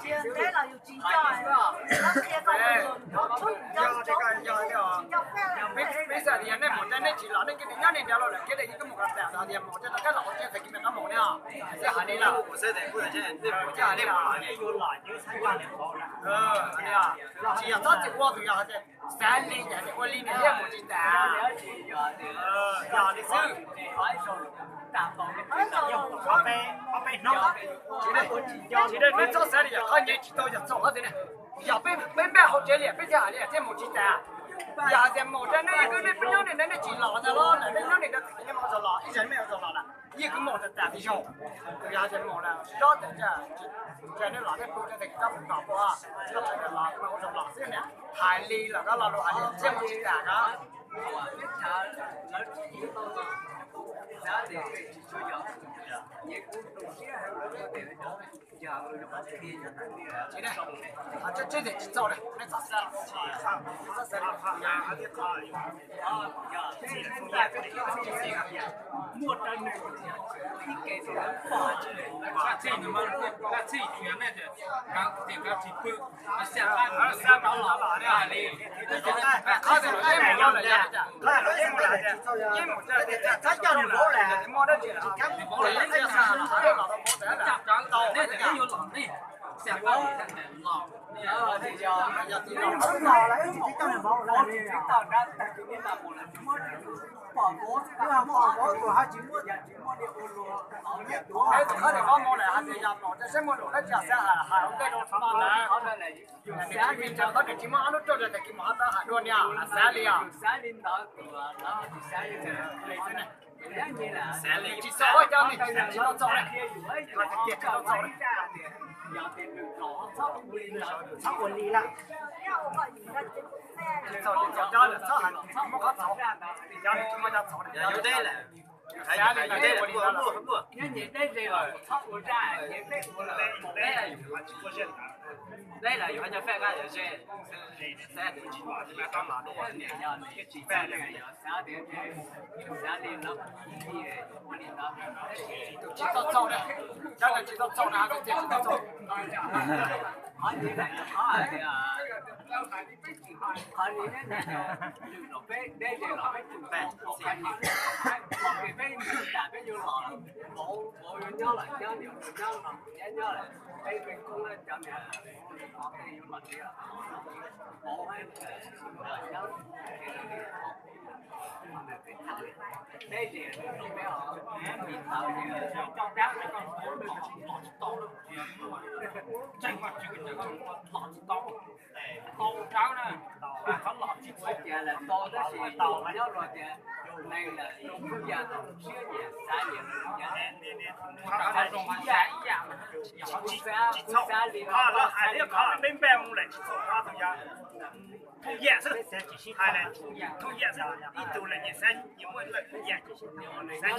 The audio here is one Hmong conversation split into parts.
Tsis ntev los yus tsis nco, tsis nco, peb xav tias yog nej mus teb nej tsis los nej kev nyob nej nrad los lawm kev de ib koj mus kom tas tias mus teb rov qab los ua teb tag kis mam rov mus ne. Tsis hais li lawm, tsis hais li lawm. Tsis yog txhob txwm ua tus yog hais tias xav li cas ua li nws thiaj mus tsis tas. Yog li xwb. Tsis dab, neb txhob xav li yog qhov nyiaj tsis tau yog txaus qhov twg ne. Yog peb, peb npaj hauv tsev li peb thiaj hais li thiaj mus tsis tas. Yog hais tias mus rau nej ib kwv nej peb nyob nej, nej tsis los ntag los nej nyob nej nyob mus txog los ib zaug nej mus txog los lawm yeej kwv mus tas tas tib zaug. Yog hais tias mus lawm tsis txhob tas, neb los nej pw rau tag kis koj mus kom pua, koj tseem los pw ua zaus los xwb niam. Hais li los koj lo lus hais li thiaj mus tsis tas koj. Tsis txaus, nej txhob xav, txhob xav li. Qhov tias los yeej mus lawm, yeej mus tsis txhob coj nws vauv lawm, tsis cab nws vauv lawm, yeej tsis cab nws vauv lawm. Qhov tias vauv mus lawm hais tias yog mus rau sab muaj lus dab tsi xav hais hais ua ntej rau tsis muaj lawm. Nws tsis muaj ob lub rooj rau tag kis mus hov tau hais dua niam xav li os. Tsis txaus, cov neeg tsis tau txaus li, tsis tau txaus li. Txhob ua li lawm. Tsis txaus, tsis txaus, cov txhob hais, tsis muaj qhov txaus, cov neeg tsis muaj cov txaus li. Xav li ntawd, tsis tau txaus li, cov neeg tsis tau txaus li, tsis tau txaus. Peb mus tas peb yuav los, vauv yuav nyob los nyob, niam yuav nyob los nyob, peb peb koob cov niam tej yuav los tsev, vauv nyob. Peb tsis, peb ho, peb tsis tau, los tsis tau, tseem los tsis tau, tau dawb na, qhov los tsis tau, cas lawm tau tab sis nyob los tias neeg lawm, yam siab nyiam xav nyiam, ua rau zoo ib yam ib yam, kuv xav li no, lawv hais li qhov peb npaj mus lawm tsis txhaum no tus yog thoob yam xwb, hais lawm thoob yam xwb, ib tug lawm nyias xav nyias muaj lawm thoob yam, xav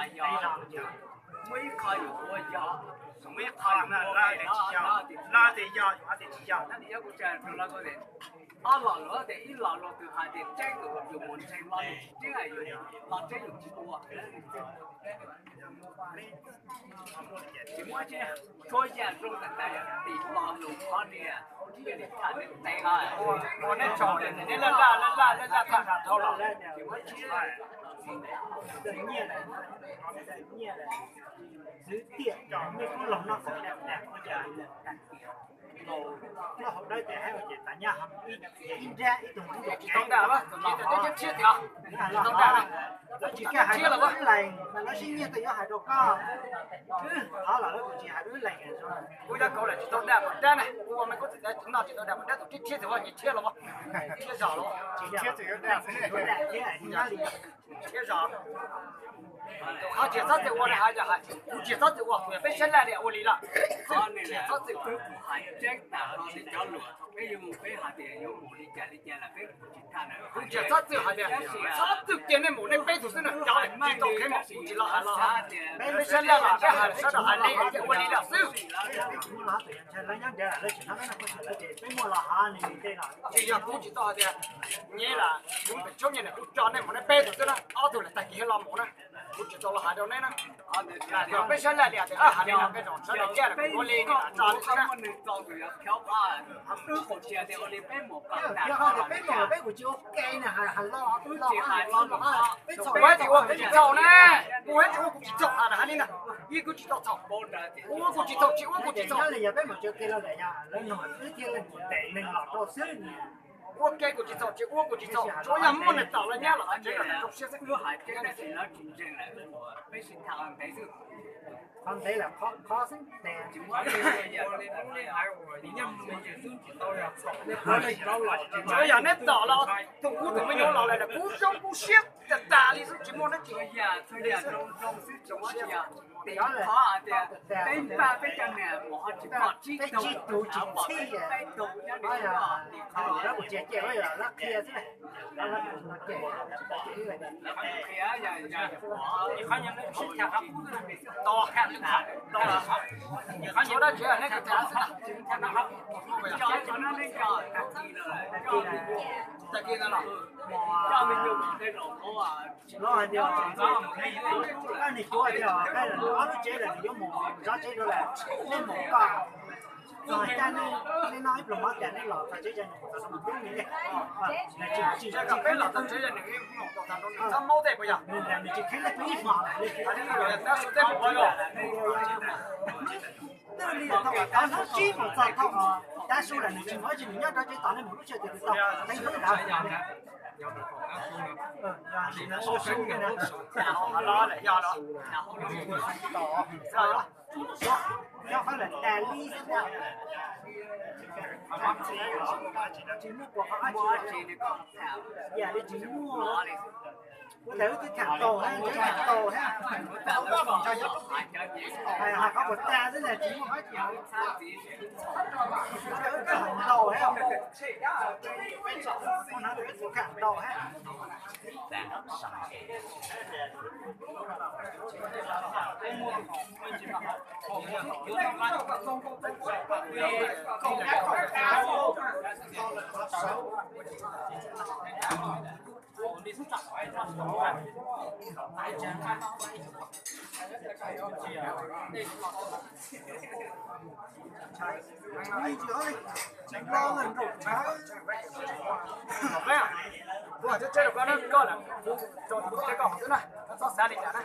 nyias thoob yam. Muaj ib qho yus ua yog, muaj ib qho yus ua lawv tias yog, lawv tias yog, yus tias tsis yog. Ob lo lus tias ib lo lus tus hais tias tseeb tus mus ntseeg lo lus tsis tseeb, yus lo tseeb yus tsis ua. Tsis muaj tsi, txhua yam zoo tas tas yog tim lo lus qhov nias, nws tham nws ntev, ua neb tsaug, neb laj laj laj laj laj tham tham dhau los. Xwv tiam mej kub laug noj kaum dab tas kuj yog lub hauv dawb tes haib ua ces tas nyaj ho ib nrab ib tug tsis tau dam, tsis tau dam, tsis tau dam, lawv tsis kawg hais rau wb lees, mas lawv sib nyiag tes yuav hais rau koj. Wb qhov los lawv kuj tsis hais rau wb lees. Kuv yog kaum lawm tsis tau dam pom dab ne, kuv ua mej kub txiv noj tsis tau dam pom dab tus thiab, thiab tus ua nyias thiab los, thiab zog los, thiab zog. Qhov tsis txhob txwm ua na, hais tias hais kuv tsis txhob txwm ua, kuv yog peb sab laj li ua li lawm, tsis txhob txwm. Hais tseeb tas no li cov lus peb yuav mus peb hais tias yuav mus li cas li cas los peb kuj tsis tham na. Kuv tsis txhob txwm hais tias txhob txwm cia nej mus nej peb tug xwb na, cov tsis tau qheb mus kuv tsis los hais los. Peb sab laj los peb hais sawv daws hais li ces ua li lawm xwb. Tsis yog kuv tsis tau hais tias nyias lam kuv pem tshoob nyias kuv tso nej mus nej peb tug xwb na, ob tug lawm tag kis los mus na. Kuv tsis tau los hais rau neb na. Yog peb sab laj li tias hais li no peb zoo sawv daws caj los kuv ua li tso li xwb na. Peb mus peb kuj tsis ua ke na, hais los kuv tsis ua kuv tsis txhaum na, kuv tsis ua kuv tsis txhaum hais li na, ib kuv tsis tau txhaum, ua kuv tsis txhaum tsis ua kuv tsis txhaum. Yog peb mus tsis ua ke los lawm yog lawv nug wb thiaj li mus ntes neeg los rau xwb. Ua ke kuv tsis txhaum tsis ua kuv tsis txhaum, tsuav yog muaj neeg txhaum los nyab los tsev los zoo siab xwb. Lub hais tias lawv tsis ntseeg lawm, peb sib tham ntev xwb. Qhov ntev lawm qhov xwb tes. Tsuav yog neb txhaum los tus ub tus me nyuam los lawm kuv zoo kuv siab tas tas li xwb tsis muaj neb tsis. Peb npaj peb cov niam mus ho tsis pom tsib tug, peb tug, lawv kuj tsis cem, lawv qhia xwb. Tag kis no los, lawv hais tias, koj niag cuab tias, ob lub tsev lawm nws yuav mus zov tsev rau lawm, nej mus koj. Txog caij nej noj ib pluag mov tas nej los txog tsev ces nws txog tau mus tub li nej. Nws tsis, nws tsis, nws tsis kheev leej twg ib hmos li. Twb li thaum kaum hnub tsib mus txog thaum kaum tav su lawm nws tsis mus ib tsi, nws nyob rau tsev tos nej mus lub sij hawm tias nws tau teev hnub ntawd. Yog li na, nws tsis mus ib tsi, tsis muaj quas qhov dab tsi, yam li tsis muaj. Ua ntawd wb twb tham tau thiab, tham tau thiab. Hais qhov puas tag xwb na, tsis muaj qhov dab tsi. Wb twb tham tau thiab, ua ntawd wb twb tham tau thiab. Kuv hais tseb tseb rau koj na, koj lam kuv tso kuv teb koj hauv xwb na, koj txhob xav li cas na,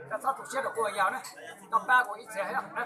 koj txhob tu siab rau kuv yog na, koj pab kuv ib txhia thiab na.